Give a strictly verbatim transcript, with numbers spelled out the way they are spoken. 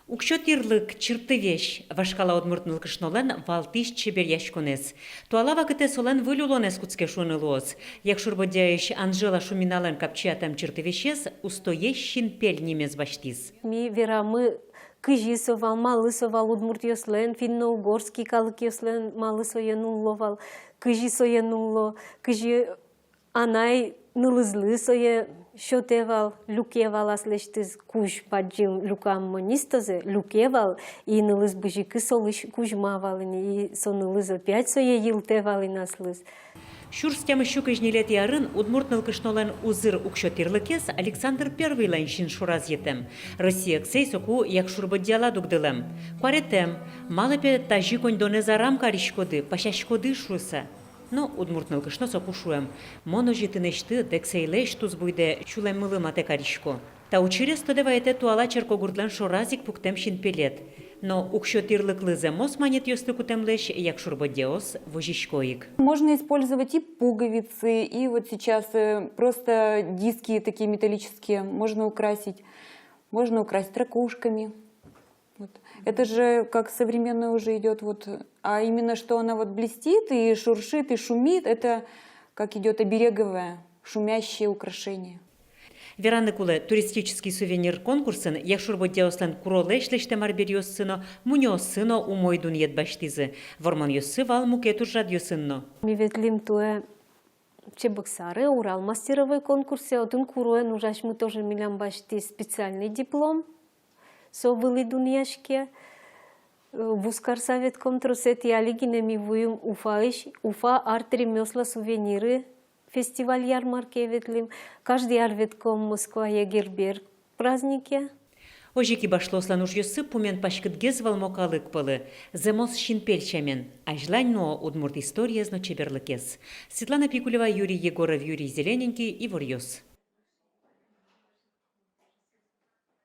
Уксё тӥрлык, чыртывесь — вашкала удмурт нылкышнолэн валтӥсь чеберъяськонэз. Туала вакытэ солэн выль улонэз кутске, шуыны луоз. Якшур-Бӧдьяысь Анжела Шуминалэн капчиятэм чыртывесез устоесь синпель нимез басьтӥз. Ми верамы, кызьы со вал, малы со вал удмуртъёслэн, финно-угорский калыкъёслэн, малы сое нулло вал, кызьы сое нулло, кызьы анай нылызлы сое сётэ вал, люке вал аслэсьтыз кузь бадӟым люкам монистозэ, люке вал, и нылыз быжыкы солы кузьма вал ини, и со нылыз опять сое йылтэ вал ини аслыз. Сюрс тямыссю кызь ньылетӥ арын удмурт нылкышнолэн узыр уксё тӥрлыкез Александр Первыйлэн син шораз йытэм. Россия эксэй соку Якшур-Бӧдьяла дугдылэм. Куаретэм: малы пе тазьы коньдонэз арам кариськоды, пасяськоды шуыса. Но удмурт нылкышно соку шуэм: мон озьы тынэсьтыд, эксэйлэсь тус-буйдэ сюлэммылы матэ карисько. Та учырез тодэ вайытэ туала Черкогуртлэн шораз ик пуктэм синпелет. Но уксё тӥрлыклы зэмос манетъёсты кутэмлэсь Якшур-Бӧдьяос возисько ик. Можно использовать и пуговицы, и вот сейчас э, просто диски такие металлические можно украсить. Можно украсить ракушками. Вот. Это же как современное уже идёт, вот, а именно что она вот блестит и шуршит и шумит, это как идёт обереговое, шумящее украшение. Вераны кулэ, туристический сувенир конкурсын Якшур-Бӧдьяослэн куролэсь лэсьтэм арбериоссы но, мунёоссы но умой дунъет басьтӥзы. Вормонъёссы вал мукет ужрадъёсын но. Ми ветлӥм туэ Чебоксары, Урал мастеровой конкурсэ, отын куроен ужасьмы тоже милям басьтӥз специальный диплом. Со вылӥ дунъяське. Э, вузкарса ветлӥм тросэтӥ, али гинэ ми вуим Уфаысь, Уфа арт-ремёсла сувениры фестиваль-ярмаркае ветлӥм. Каждый ар ветлӥм Москвае Гербер празднике. Озьы ик ивашлыослэн ужъёссы пумен паськытгес вӧлмо калык пӧлы, зэмос синпель сямен. Азьлань нуо удмурт историез но чеберлыкез. Светлана Пикулева, Юрий Егоров, Юрий Зелененький, «Иворъёс».